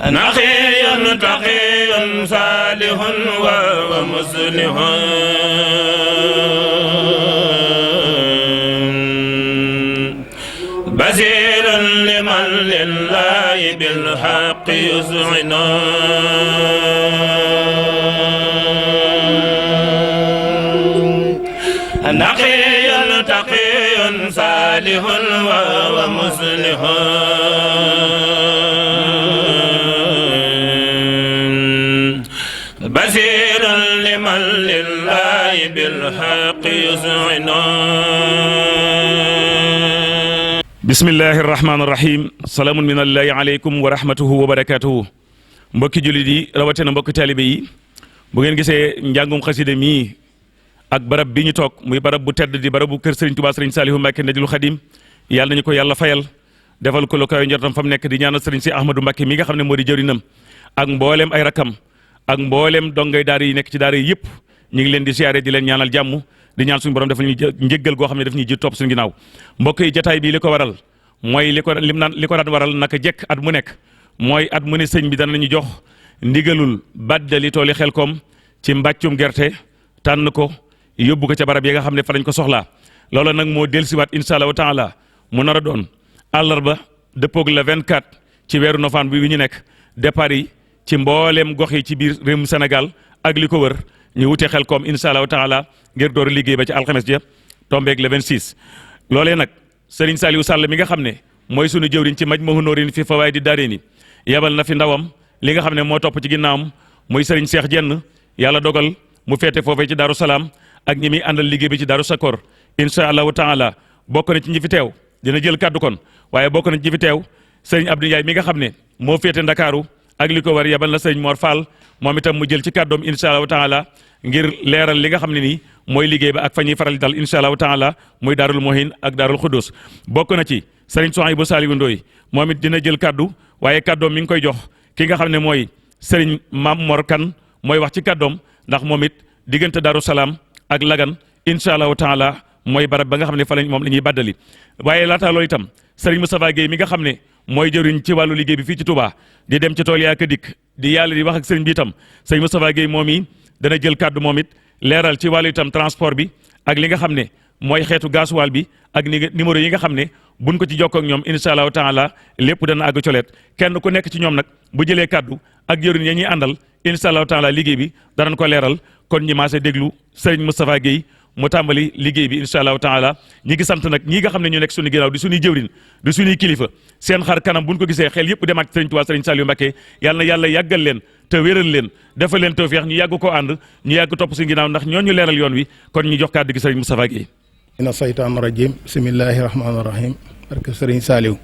نقي تقي صالح ومصلح بصير لمن لله بالحق يذعن نقي تقي صالح ومصلح بصير لمن لله بالحق يذعن بسم الله الرحمن الرحيم سلام من الله عليكم ورحمته وبركاته mbokki jullit yi rawatina mbokki taalibe yi bu ngeen gisee njàngum xasida mi ak barab bi ñu toog muy barab bu tedd di barabu kër Serigne Touba Serigne Saliou Mbacké Ndajul Xadim yàlla nañu ko yàlla fayal defal ko lu kaw njortam fa mu nekk di ñaanal Serigne si Ahmadou Mbacké mi nga xam ne moo di jëriñam ak mbooleem ay rakam ak mbooleem dongay daara yi nekk ci daara yi yëpp ñu ngi leen di siyaare di leen ñaanal jàmm di ñaan suñu borom dafa ñu njëggal goo xam ne daf ñuy ji topp suñu ginnaaw mbokk yi jataay bii li ko waral mooy li ko daan waral naka jekk at mu nekk mooy at mu ne sëñ bi danañu jox ndigalul baddali tooli Khelcom ci mbàccum gerte tànn ko yóbbu ko ca barab yi nga xam ne fa lañ ko soxlaa loolu nag moo dellusiwaat incha allahu taala mu nar a doon àllarba dëppoog le 24 ci weeru novembre bi ñu nekk départ yi ci mbooleem gox yi ci biir réewum Sénégal ak li ko wër ñu wute Khelcom incha allahu taala ngir door a liggéey ba ci alxames ja tombeeg le 26. loolee nag Serigne Saliou Sall mi nga xam ne mooy sunu jëwriñ ci Majmahun Nurayni fi Fawaa'idi Daarayni yebal na fi ndawam li nga xam ne moo topp ci ginnaawam muy Serigne Cheikh Jenn yàlla dogal mu féete foofee ci Daaru Salaam ak ñi muy àndal liggéey bi ci Daaru Sakor incha allahu taala bokk na ci ñi fi teew dina jël kàddu kon waaye bokk na ci ñi fi teew Serigne Abdou Ndiaye mi nga xam ne moo féete Ndakaaru ak li ko war yebal na Serigne Mor Fall moom itam mu jël ci kàddoom incha allahu taala ngir leeral li nga xam ne nii mooy liggéey ba ak fa ñuy faral di dal incha allahu taala muy Daarul Mohin ak Daarul Xudus bokk na ci Serigne Souhaïbou Saliou Ndoye moom it dina jël kàddu waaye kàddoom mi ngi koy jox ki nga xam ne mooy Serigne Mam Mor Kan mooy wax ci kàddoom ndax moom it diggante Daaru Salaam ak Lagan incha allahu taala mooy barab ba nga xam ne fa lañ moom la ñuy baddali waaye laataa loolu itam Serigne Moustapha Guèye mi nga xam ne mooy jëriñ ci wàllu liggéey bi fii ci Touba di dem ci tool yaa ka dikk di yàlla di wax ak Serigne bi itam Serigne Moustapha Guèye moom yi dana jël kàddu moom it leeral ci wàllu itam transport bi ak li nga xam ne mooy xeetu gasoil bi ak numéro yi nga xam ne buñ ko ci jokkoo ak ñoom incha allahu taala lépp dana àgg coleet kenn ku nekk ci ñoom nag bu jëlee kàddu ak jëriñ ya ñuy àndal incha allahu taala liggéey bi danañ ko leeral kon ñi maase déglu Serigne Moustapha Guèye mu tàmbali liggéey bi incha allahu taala ñi ngi sant nag ñi nga xam ne ñu nekk suñu ginnaaw di suñuy jëwrin di suñuy kilifa seen xar kanam buñ ko gisee xel yëpp demaat Serigne Touba Serigne Saliou Mbacké yàlla na yàlla yàggal leen te wéral leen defal leen tawfeex ñu yàgg ko ànd ñu yàgg topp suñu ginnaaw ndax ñoo ñu leeral yoon wi kon ñu jox kàddu gi Serigne Moustapha Guèye ina saytaan rajim bismillahi rahmaani rahim barke Serigne Saliou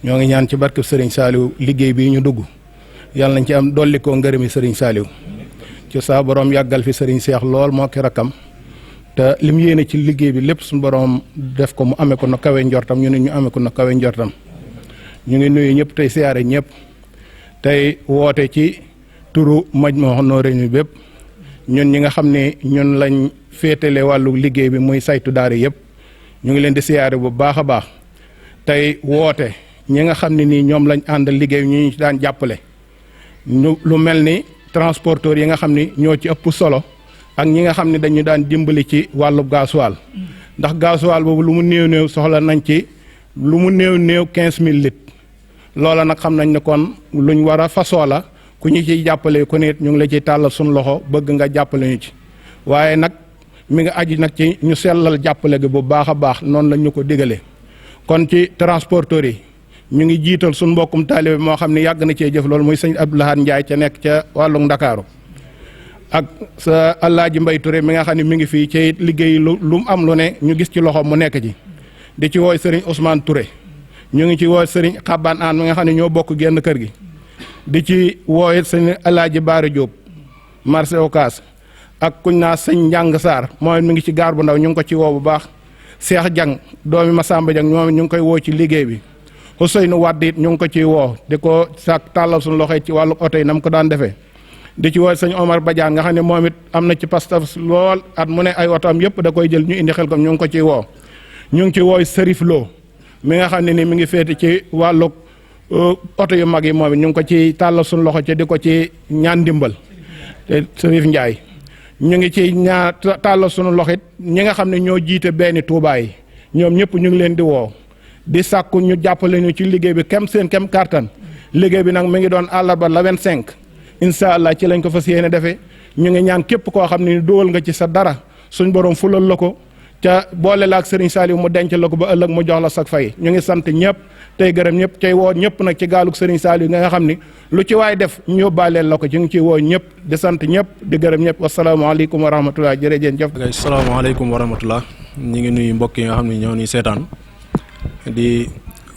ñoo ngi ñaan ci barke Serigne Saliou liggéey bii ñu dugg yàlla nañ ci am dolli ko ngërëmi Serigne Saliou ci saa borom yàggal fi Serigne Cheikh lool moo ki rakkam te lim yéene ci liggéey bi lépp suñu borom def ko mu amee ko na kawe njortam ñu ne ñu amee ko na kawe njortam ñu ngi nuyu ñëpp tey siyaare ñëpp tey woote ci turu Majmahun Nurayni bépp ñun ñi nga xam ne ñun lañ féetale wàllu liggéey bi muy saytu daara yëpp ñu ngi leen di siyaare bu baax a baax tey woote ñi nga xam ne nii ñoom lañ àndal liggéey ñu ci daan jàppale lu mel ni transporteurs yi nga xam ni ñoo ci ëpp solo ak ñi nga xam ne dañu daan dimbali ci wàllu gasoil ndax gasoil boobu lu mu néew soxla nañ ci lu mu néew 15000 litres loola nag xam nañ ne kon luñ war a fasoo la ku ñu ciy jàppale ku ne ñu ngi la ciy tàllal suñu loxo bëgg nga jàppale ñu ci waaye nag mi nga aji nag ci ñu sellal jàppale gi bu baax a baax noonu lañ ñu ko digalee kon ci transporteurs yi ñu ngi jiital suñu mbokkum taalibe moo xam ne yàgg na cee jëf loolu muy sëñ Abdoulahad Ndiaye ca nekk ca wàllu Ndakaaru ak sa Alaaji Mbay Touré mi nga xam ne mi ngi fii ci liggéey lu mu am lu ne ñu gis ci loxo mu nekk ci di ci wooy Serigne Ousmane Touré ñu ngi ci wooy Serigne Xaban Aan mi nga xam ne ñoo bokk génn kër gi di ci wooy sëñ Alaaji Baara Diop marché Ocass ak kuñ naa sëñ Njàng Sarr mooy mi ngi ci gaar bu ndaw ñu ngi ko ci woo bu baax Cheikh Diang doomi Massamba Diang ñoom ñu ngi koy woo ci liggéey bi Ousseynou Wade it ñu ngi ko ciy woo di ko sàkk tàllal suñu loxo ci wàllu oto yi na mu ko daan defee di ci woo sëñ Omar Badiane nga xam ne moom it am na ci pastaf lool at mu ne ay oto am yëpp da koy jël ñu indi Khelcom ñu ngi ko ciy woo ñu ngi ci wooy Serif Lo mi nga xam ne ni mi ngi féete ci wàllu oto yu mag yi moom it ñu ngi ko ci tàllal suñu loxo ci di ko ci ñaan ndimbal te Sërif Njaay ñu ngi ci tàllal suñu loxo it ñi nga xam ne ñoo jiite benn Tuubaa yi ñoom ñëpp ñu ngi leen di woo di sàkku ñu jàppale ñu ci liggéey bi kem seen kem kàttan liggéey bi nag mi ngi doon àllarba la 25 incha allah ci lañ ko fas yéene defee ñu ngi ñaan képp koo xam ne duwal nga ci sa dara suñ borom fulal la ko ca boole la ak Serigne Saliou mu denc la ko ba ëllëg mu jox la sag fay ñu ngi sant ñëpp tey gërëm ñëpp tey woo ñëpp nag ci gaalug Serigne Saliou nga xam ni lu ci waay def ñu yóbbaaleel la ko ci ngi ciy woo ñëpp di sant ñëpp di gërëm ñëpp wasalaamaaleykum wa rahmatulah jërëjëf. asalaamaaleykum wa rahmatulah ñu ngi nuyu mbokk yi nga xam ne ñoo ni seetaan di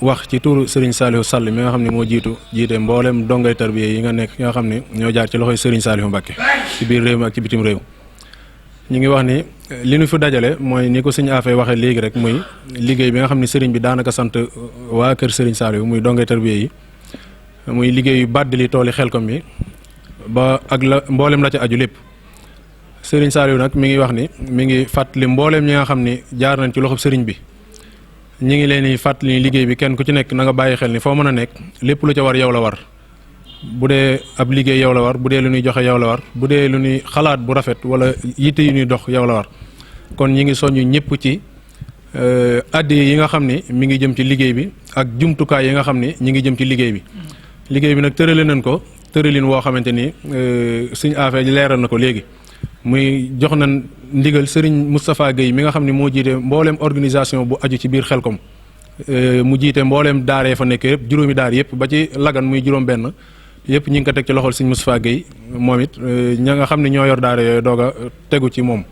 wax ci turu Serigne Saliou Sall mi nga xam ne moo jiite mboolem dongay tarbiya yi nga nekk nga xam ne ñoo jaar ci loxoy Serigne Saliou Mbacké ci biir réew mi ak ci bitim réew. ñu ngi wax ni li ñu fi dajale mooy ni ko Serigne Afé waxee léegi rek muy liggéey bi nga xam ne Serigne bi daanaka sant waa kër Serigne Saliou muy dongay tarbiya yi muy liggéeyu bàddali tooli Khelcom bi ba ak la mboolem la ca aju lépp. Serigne Saliou nag mi ngi wax ni mi ngi fàttali mboolem ñi nga xam ni jaar nañ ci loxob Serigne bi. ñi ngi leen di fàttali liggéey bi kenn ku ci nekk na nga bàyyi xel ni foo mën a nekk lépp lu ca war yow la war bu dee ab liggéey yow la war bu dee lu ñuy joxe yow la war bu dee lu ñuy xalaat bu rafet wala yitte yu ñuy dox yow la war kon ñi ngi soññu ñëpp ci addi yi nga xam ni mi ngi jëm ci liggéey bi ak jumtukaay yi nga xam ni ñi ngi jëm ci liggéey bi. liggéey bi nag tërale nañ ko tëralin woo xamante ni suñu affaire yi leeral na ko léegi muy jox nañ ndigal Serigne Moustapha Guèye mi nga xam ne moo jiite mbooleem organisation bu aju ci biir Khelcom mu jiite mbooleem daaree fa nekk yëpp juróomi daar yëpp ba ci lagan muy juróom-benn yëpp ñi ngi ko teg ci loxol Serigne Moustapha Guèye moom it ña nga xam ne ñoo yor daare yooyu doog a tegu ci moom.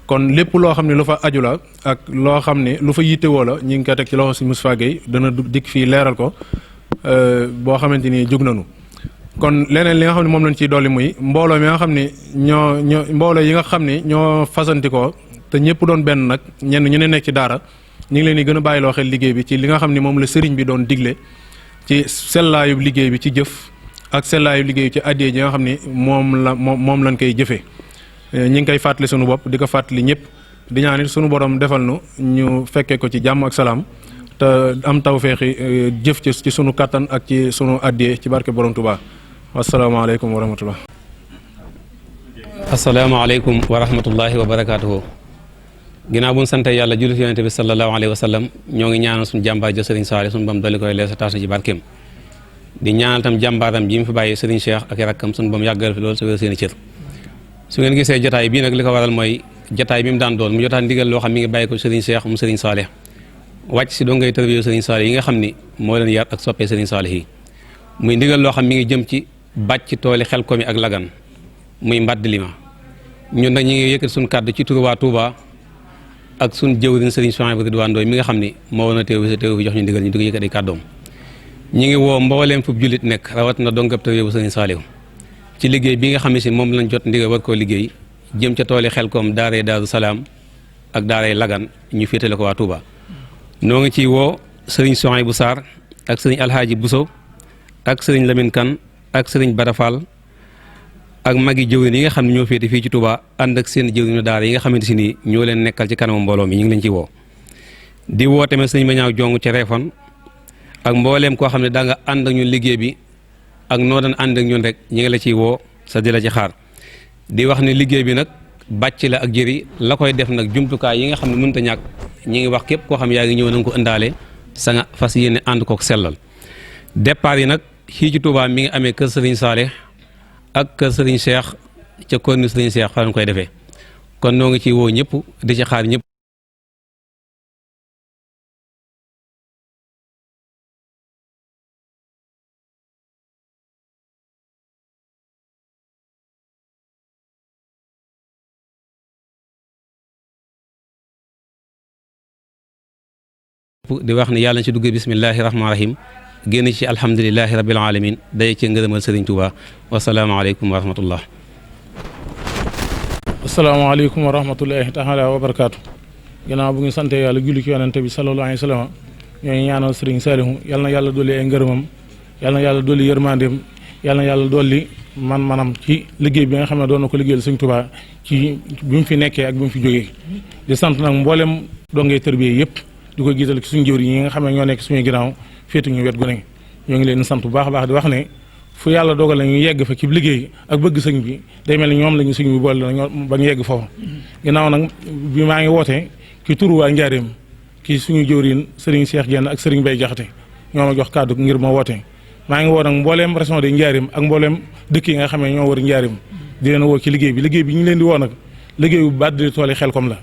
kon lépp loo xam ne lu fa aju la ak loo xam ne lu fa yittewoo la ñi ngi ko teg ci loxol Serigne Moustapha Guèye dana dikk fii leeral ko boo xamante ni jug nañu. kon leneen li nga xam ne moom lañ ciy dolli muy mbooloo mi nga xam ne ñoo mbooloo yi nga xam ne ñoo fasantikoo te ñëpp doon benn nag ñenn ñu ne nekk ci daara ñu ngi leen di gën a bàyyiloo xel liggéey bi ci li nga xam ne moom la sëriñ bi doon digle ci sellaayub liggéey bi ci jëf ak sellaayub liggéey bi ci addiyee ji nga xam ne moom lañ koy jëfee ñi ngi koy fàttali sunu bopp di ko fàttali ñëpp di ñaan it sunu borom defal nu ñu fekkee ko ci jàmm ak salaam te am tawfeexi jëf ci sunu kattan ak ci sunu addiyee ci barke borom Tuubaa. asalaamaaleykum wa rahmatullah. asalaamaaleykum wa rahmatullahi wa barakaatuhu. ginnaaw bu ñu sante yàlla julli ci yonent bi sallallahu alayhi wa sallam ñoo ngi ñaanal suñu jàmbaar ja Serigne Saliou suñu bam dolli koy leesa taas na ci barkeem di ñaanal tam jàmbaaram ji mu fi bàyyi Serigne Cheikh ak rakkam suñu bam yàggal fi loolu sa wér seen i cër su ngeen gisee jotaay bii nag li ko waral mooy jotaay bi mu daan doon mu jotaay ndigal loo xam mi ngi bàyyi ko Serigne Cheikh mu Serigne Saliou wàcc si doo ngay tërbiyo Serigne Saliou yi nga xam ni moo leen yar ak soppee Serigne Saliou yi muy ndigal loo xam mi ngi jëm ci bàcc tooli Khelcom yi ak lagan muy mbaddali ma ñun nag ñi ngi yëkkati suñu kàddu ci turu waa Touba ak suñu jëwriñ Serigne Souhaïbou Ridwane Ndoye mi nga xam ni moo woon a teew fi jox ñu ndigal ñu di ko yëkkati kàddoom ñi ngi woo mbooleem fu jullit nekk rawat na dongab tërbiyo bu Serigne Saliou ci liggéey bi nga xam ne si moom lañ jot ndigal war koo liggéey jëm ca tooli Khelcom daaree Daaru Salaam ak daaree lagan ñu féetale ko waa Touba noo ngi ciy woo Serigne Souhaïbou Sarr ak Serigne Alhaaji Bousso ak Serigne Lamine Kane ak Serigne Barafal ak magi jëwriñ yi nga xam ne ñoo féete fii ci Touba ànd ak seen jëwriñu daara yi nga xamante si nii ñoo leen nekkal ci kanamu mbooloo mi ñu ngi leen ci woo di woo tamit Serigne Mañaaw Jong ca Réfone ak mbooleem koo xam ne daa nga ànd ak ñun liggéey bi ak noo daan ànd ak ñun rek ñu ngi la ciy woo sa di la ci xaar di wax ne liggéey bi nag bàcc la ak jëri la koy def nag jumtukaay yi nga xam ne mënut a ñàkk ñi ngi wax képp koo xam yaa ngi ñëw na nga ko ëndaale sa nga fas yéene ànd kook sellal départ yi nag fii ci Touba mi ngi amee kër Serigne Saleh ak kër Serigne Cheikh ca corniche Serigne Cheikh fa lañ koy defee kon noo ngi ci woo ñëpp di ci xaar ñëpp. di wax ni yàlla na ci duggee bismillahi rahmaani rahim génn ci alhamdulilahi rabil alamin day ci ngërëmal Serigne Touba wasalaamaaleykum wa rahmatullah. asalaamaaleykum wa rahmatullahi taala wa barakaatu. ginnaaw bu ngi sante yàlla julli ci yonente bi sallallahu alayhi wa sallam ñooy ñaanal Serigne Saliou yal na yàlla dolli ay ngërëmam yal na yàlla dolli yërmandeem yal na yàlla dolli manam ci liggéey bi nga xam ne doon na ko liggéeyal Serigne Touba ci bi mu fi nekkee ak bi mu fi jógee di sant nag mboolem dongee tërbiye yëpp di ko gisal ci suñu jëwriñ yi nga xam ne ñoo nekk suñuy ginnaaw féetu ñu wet gu ne ñoo ngi leen sant bu baax a baax di wax ne fu yàlla dogal na ñu yegg fa ci liggéey ak bëgg sëñ bi day mel ni ñoom la ñu sëñ bi boole na ba ñu yegg foofu ginnaaw nag bi maa ngi woote ki turu waa Njaaréem kii suñu jëwriñ Serigne Cheikh Diène ak Serigne Bay Jaxate ñoo ma jox kàddu ngir ma woote maa ngi woo nag mbooleem région de Njaaréem ak mbooleem dëkk yi nga xam ne ñoo war Njaaréem di leen woo ci liggéey bi ñu leen di woo nag liggéey bu baat di tool yi Khelcom la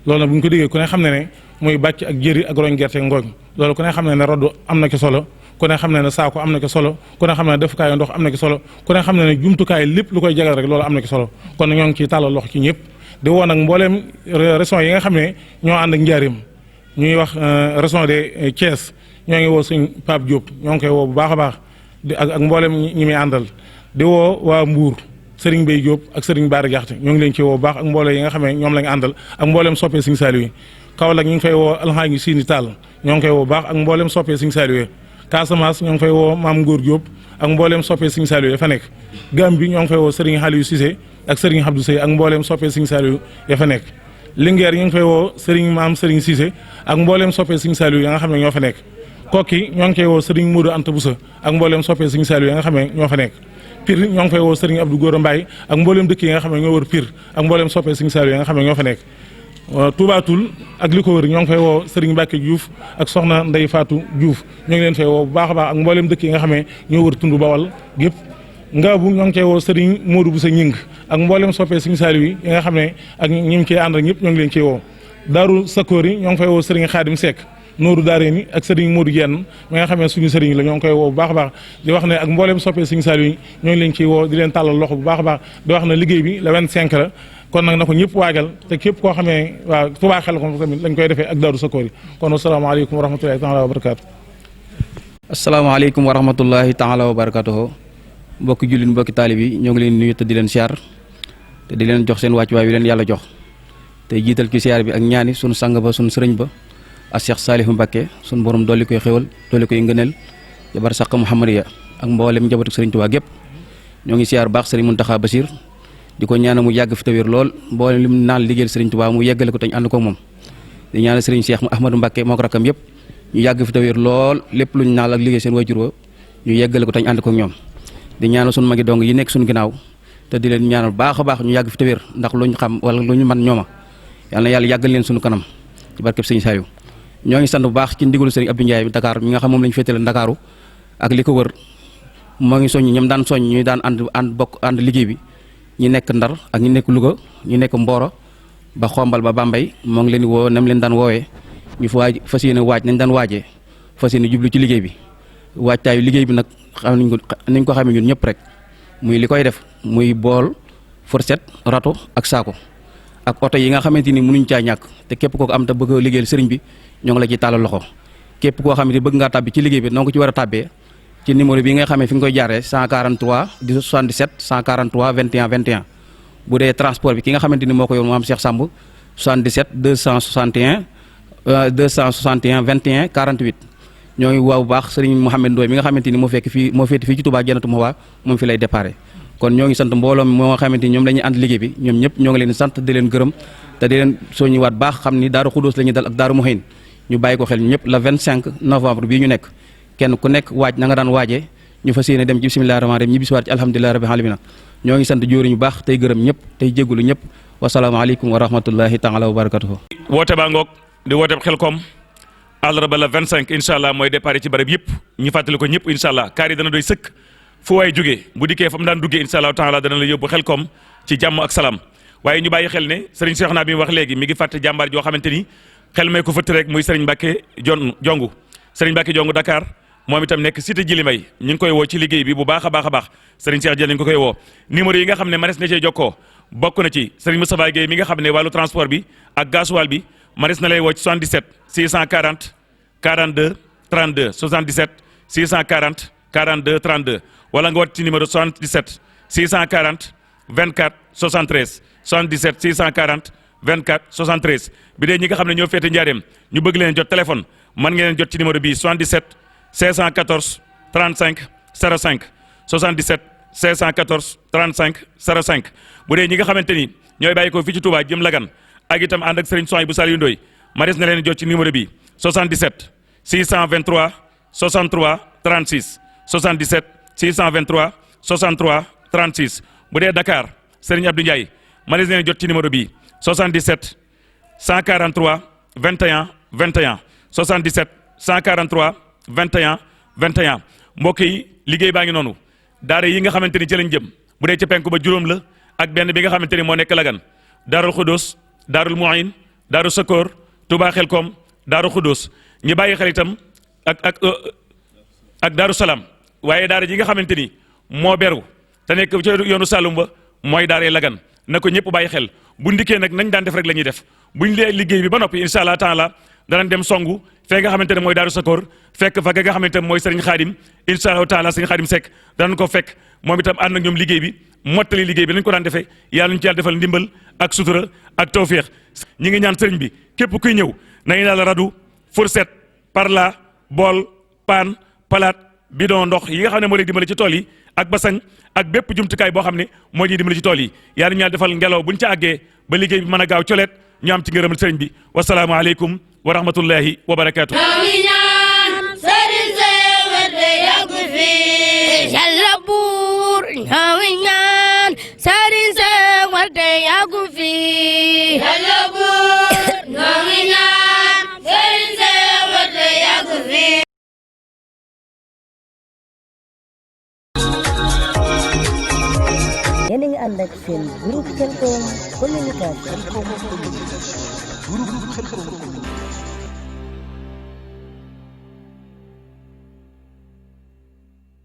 loolu nag bu ñu ko déggee ku ne xam ne ne muy bàcc ak jëri ak roñ gerte ngooñ loolu ku ne xam ne rodd am na ci solo ku ne xam ne saako am na ci solo ku ne xam ne defukaayu ndox am na ci solo ku ne xam ne jumtukaay lépp lu koy jagal rek loolu am na ci solo kon ñoo ngi ciy tàllal loxo ci ñëpp di woo nag mbooleem région yi nga xam ne ñoo ànd ak Njaaréem ñuy wax région de Thiès ñoo ngi woo suñ Pape Diop ñoo ngi koy woo bu baax a baax di ak mbooleem ñi muy àndal di woo waa Mbour Serigne Bay Diop ak Serigne Bara Jaxte ñoo ngi leen ci woo bu baax ak mbooloo yi nga xam ne ñoom lañu àndal ak mbooleem soppee Serigne Saliou yi Kaolack ñu ngi fay woo Alxaaji Sini Tall ñoo ngi koy woo bu baax ak mbooleem soppee Serigne Saliou yi Casamance ñoo ngi fay woo Maam Ngor Diop ak mbooleem soppee Serigne Saliou ya fa nekk Gambie ñoo ngi fay woo Serigne Xaliou Cissé ak Serigne Abdou Sey ak mbooleem soppee Serigne Saliou ya fa nekk Linguère ñu ngi fay woo Serigne Maam Serigne Cissé ak mbooleem soppee Serigne Saliou ya nga xam ne ñoo fa nekk Kokki ñoo ngi koy woo Serigne Modou Anta Boussa ak mbooleem soppee Serigne Saliou ya nga xam ne ñoo fa nekk Pire ñoo ngi fay woo Serigne Abdou Gora Mbaye ak mbooleem dëkk yi nga xam ne ñoo wër Pire ak mbooleem soppee Serigne Saliou ya nga xam ne ñoo fa nekk Touba Toul ak li ko wër ñoo ngi fay woo Serigne Mbacke Diouf ak soxna Ndeye Fatou Diouf ñoo ngi leen fay woo bu baax a baax ak mbooleem dëkk yi nga xam ne ñoo wër tund Bawal gépp Ngaabu ñoo ngi koy woo Serigne Modou Boussa Ñing ak mbooleem soppee Serigne Saliou yi nga xam ne ak ñi ngi ciy ànd ak ñëpp ñoo ngi leen ciy woo Daaru Sakori ñoo ngi fay woo Serigne Khadim Seck Nooru Daareeni ak Serigne Modou Dieng mi nga xam ne suñu Serigne la ñoo ngi koy woo bu baax a baax di wax ne ak mbooleem soppee Serigne Saliou yi ñoo ngi leen ciy woo di leen tàllal loxo bu baax a baax di wax ne liggéey bi le 25 la kon nag na ko ñëpp waajal te képp koo xamee waaw Touba Khelcom tamit lañ koy defee ak Daaru Sakori kon asalaamaaleykum wa rahmatulahi taala wa barakaatu. asalaamaaleykum wa rahmatulahi taala wa barakaatuhu mbokki jullit mbokki taalib yi ñoo ngi leen nuyu te di leen siyaar te di leen jox seen wàccuwaay wi leen yàlla jox te jiital ki siyaar bi ak ñaani sunu sang ba sunu sëriñ ba ak Cheikh Saliou Mbacké sunu borom dolli koy xéwal dolli koy ngëneel jabar saq Muhammadiya ak mboolem njabootu sëriñ Tuubaa gépp ñoo ngi siyaar baax sëriñ Muntaxa Basiir di ko ñaanal mu yàgg fi te wér lool mboolem li mu naan liggéeyal sëriñ Tuubaa mu yeggale ko te ñu ànd ko moom di ñaanal sëriñ Cheikh Ahmadou Mbacké moo ko rakkam yëpp ñu yàgg fi te wér lool lépp luñ naal ak liggéey seen wajur wa ñu yeggale ko te ñu ànd ko ñoom di ñaanal suñu magi dong yi nekk suñu ginnaaw te di leen ñaanal baax a baax ñu yàgg fi te wér ndax luñ xam wala lu ñu man ñooma yal na yàlla yàggal leen suñu kanam ci barkeb sëriñ Saliou ñoo ngi sant bu baax ci ndigalu sëriñ Abdou Ndiaye Dakar mi nga xam moom lañu féetale Ndakaaru ak li ko wër moo ngi soññ ñoom daan soññ ñuy daan ànd liggéey bi ñi nekk Ndar ak ñi nekk Louga ñi nekk Mboro ba Xombal ba Bambey moo ngi leen di woo nam leen daan woowee ñu fa fas yéene waaj nañ daan waajee fas yéene jublu ci liggéey bi waajtaayu liggéey bi nag xam nañ ko xamee ñun ñëpp rek muy li koy def muy bool fourchette râteau ak saako ak oto yi nga xamante ni mënuñ caa ñàkk te képp koo am te bëgg a liggéeyal sëriñ bi ñoo ngi la ciy tàllal loxo képp koo xamante ni bëgg ngaa tàbbi ci liggéey bi noo ko ci war a tàbbee ci numéro bi nga xamee fi nga koy jaaree 143 77 143 21 21 bu dee transport bi ki nga xamante ni moo ko yor mu am Cheikh Samb 77 261 21 48 ñoo ngi waaw bu baax sëriñ Mouhamed Ndoye mi nga xamante ni moo féete fii ci Touba Jannatu Mahwa moom fi lay déparé kon ñoo ngi sant mbooloo mi moo xamante ni ñoom la ñuy ànd liggéey bi ñoom ñëpp ñoo ngi leen sant di leen gërëm te di leen soññiwaat baax xam ni Daaru Xudóos la ñuy dal ak Daaru Muhin ñu bàyyi ko xel ñëpp le 25 novembre bii ñu nekk kenn ku nekk waaj na nga daan waajee ñu fas yéene dem ci bismillaahi rahmaani rahiim ñi bisiwaat ci alhamdulillahi rabbil aalamiin ñoo ngi sant jóori ñu baax tey gërëm ñëpp tey jégalu ñëpp wasalaamaaleykum wa rahmatullahi taala wa barakatuhu woote baa ngoog di woote Khelcom àllarba la 25 incha allah mooy départ ci barab yëpp ñu fàttali ko ñëpp incha allah kaar yi dana doy sëkk fu waay jógee bu dikkee fa mu daan duggee incha allah taala dana la yóbbu Khelcom ci jàmm ak salaam waaye ñu bàyyi xel ne sëriñ Cheikh naa bi mu wax léegi mi ngi fàtte jàmbaar joo xamante ni xel may ko fëtt rek muy sëriñ Mbacke jongu sëriñ Mbacke jongu Dakar moom itam nekk cité Djily Mbaye ñu ngi koy woo ci liggéey bi bu baax a baax a baax sëriñ Cheikh Diène ñu ngi ko koy woo numéro yi nga xam ne manes na cee jokkoo bokk na ci sëriñ Moustapha Guèye mi nga xam ne wàllu transport bi ak gasoil bi manes na lay woo ci 77 640 42 32 77 640 42 32 wala nga wat ci numéro 77 640 24 73 77 640 24 73 bi dee ñi nga xam ne ñoo féete njaareem ñu bëgg leen jot téléphone mën ngeen leen jot ci numéro bii 77 614 35 05 77 614 35 05 bu dee ñi nga xamante ni ñooy bàyyi ko fii ci Touba jëm Lagan ak itam ànd ak Serigne Soy bu Saliou Ndoye ma des na leen jot ci numéro bi 77 623 63 36 77 623 63 36 bu dee Dakar Serigne Abdou Ndiaye ma leen jot ci numéro bii 77 143 21 21 77 143 21 21 mbokk yi liggéey baa ngi noonu daara yi nga xamante ni ci lañ jëm bu dee ci penku ba juróom la ak benn bi nga xamante ni moo nekk Lagan Daarul Xudus Daarul Muin Daaru Sakor Touba Khelcom Daaru Xudus ñu bàyyi xel itam ak Daaru Salaam waaye daara ji nga xamante ni moo beru te nekk ci yoonu Saloum ba mooy daara Lagan na ko ñëpp bàyyi xel bu ndikkee nag nañ daan def rek la ñuy def buñ lee liggéey bi ba noppi incha allah taala danañ dem songu fee nga xamante ne mooy Daaru Sakor fekk fa nga xamante ne mooy Serigne Khadim incha allah taala Serigne Khadim Seck danañ ko fekk moom itam ànd ak ñoom liggéey bi mottali liggéey bi nañ ko daan defee yàlla ñu ci yàlla defal ndimbal ak sutura ak tawféex ñi ngi ñaan sëriñ bi képp kuy ñëw nañu daal radu fourchette parla bool paan palaat bidon ndox yi nga xam ne moo lay dimbali ci tool yi ak basang ak bépp jumtukaay boo xam ne moo ñuy dimbali ci tool yi yàlla ñu yàlla defal ngelaw buñ ca àggee ba liggéey bi mën a gaaw coleet ñu am ci ngërëmal sëriñ bi wasalaamu aleykum wa rahmatullahi wa barakaatu. yéen a ngi ànd ak seen groupe Khelcom communication.